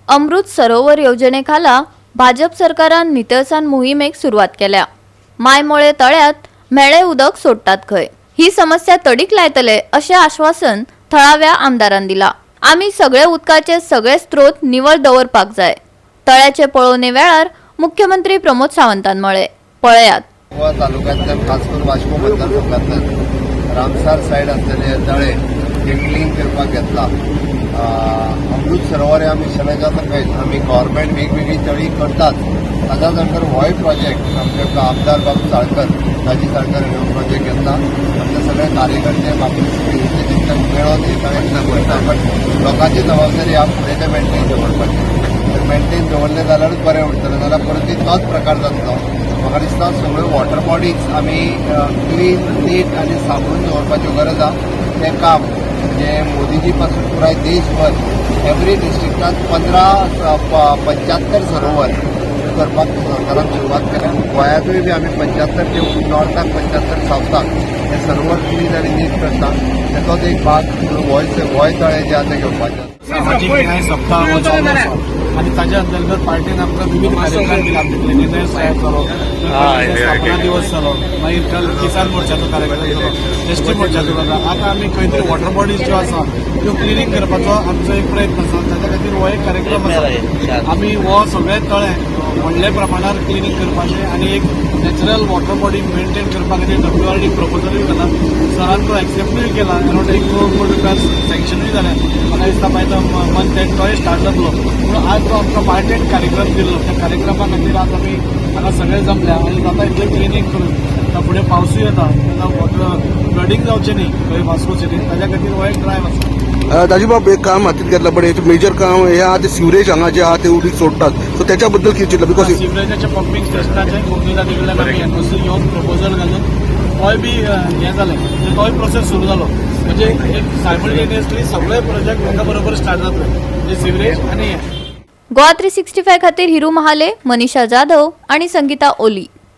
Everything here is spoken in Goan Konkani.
अमृत सरोवर येवजणे खाला भाजप सरकारान नितळसाण मोहिमेक सुरवात केल्या. मायमोळे तळ्यात म्हेळे उदक सोडटात खंय. ही समस्या तडीक लायतले अशें आश्वासन थळाव्या आमदारान दिला. आमी सगळे उदकाचे सगळे स्त्रोत निवळ दवरपाक जाय. तळ्याचे पळोवणे वेळार मुख्यमंत्री प्रमोद सावंतान म्हळे. पळयात. गोवा तालुक्यांतल्यान, खास करून वास्को मतदारसंघांतल्यान रामसार सायड आसलेले तळे हे क्लीन करपाक घेतला. अमृत सरोवर ह्या मिशनाच्या सकयल आमी गव्हर्मेंट वेगवेगळी तळी करतात. ताच्याच अंडर होय प्रोजेक्ट आमचे आमदार बाब साळकर, राजी साळकर हांणी हो प्रोजेक्ट घेतला. आमचे सगळे कार्यकर्ते बाकी सगळे मेळोन हे सगळें करता, बट लोकांची जबाबदारी ह्या फुडें ते मेंटेन दवरपाची. तर मेंटेन दवरलें जाल्यारूच बरें उरतलें, नाजाल्यार परत तोच प्रकार जातलो. म्हाका दिसता सगळ्यो वॉटर बॉडीज आमी क्लीन, नीट आनी सांबाळून दवरपाच्यो गरज आहा. तें काम म्हणजे मोदीजी पासून पुराय देशभर एवरी डिस्ट्रिक्टात 15 75 सरोवर करपाक सरकारान सुरवात केल्या. गोंयांतूय बी आमी 75 ते नॉर्थाक, 75 सावथाक हे सरोवर क्लीन आनी नीट करता. तेचोच एक भाग होय गोंय तळें जें आहा तें घेवपाचें. सामाजीक न्याय सप्ताह हो चालू आसा आनी ताच्या अंतर्गत पार्टीन आमकां विविध कार्यक्रम दिला. आमचे क्लिनिनेस ड्रायव्ह जालो, स्थापना दिवस जालो, मागीर काल किसान मोर्चाचो कार्यक्रम जालो, एसटी मोर्चाचो जालो. आतां आमी खंय तरी वॉटर बॉडीज ज्यो आसा त्यो क्लिनींग करपाचो आमचो एक प्रयत्न आसा. ताच्या खातीर हो एक कार्यक्रम आसा. आमी हो सगळे तळे व्हडल्या प्रमाणार क्लिनींग करपाचें आनी एक नॅचरल वॉटर बॉडी मेंटेन करपा खातीर डब्ल्यूआरडी प्रपोजलूय घाला. सरान तो एक्सेप्टूय केला. अरावंड 1 कोटी रुपया सँक्शनूय जालें. म्हाका दिसता बाय the month and तोय स्टार्ट जातलो. पूण आज जो आमकां पार्टेन कार्यक्रम दिल्लो, त्या कार्यक्रमा खातीर आज आमी हांगा सगळे जमल्या आनी जाता इतलें क्लिनींग करून आतां फुडें पावसूय येता तेन्ना वॉटर फ्लडींग जावचें न्ही खंय वास्को सिटीन, ताच्या खातीर हो एक ड्रायव्ह आसा. दाजीबाब, एक काम हातीत घेतला, पण हें मेजर काम हे आहा ते सिवरेज हांगा जे आहा ते उदीक सोडटात, सो त्याच्या बद्दल कितें चिंतलां? Because सिवरेजाच्या पंपींग स्टेशनाचें कोंकणीला कडल्यान आमी एनओसी घेवन प्रपोजल घालून तोय बी हें जालें, म्हणजे तोय प्रोसेस सुरू जालो. म्हणजे एक सायमल्टेनियसली सगळे प्रोजेक्ट एका बरोबर स्टार्ट जातले, म्हणजे सिवरेज आनी हें. गोवा 365 खातीर हिरू महाले, मनीषा जाधव आणि संगीता ओली.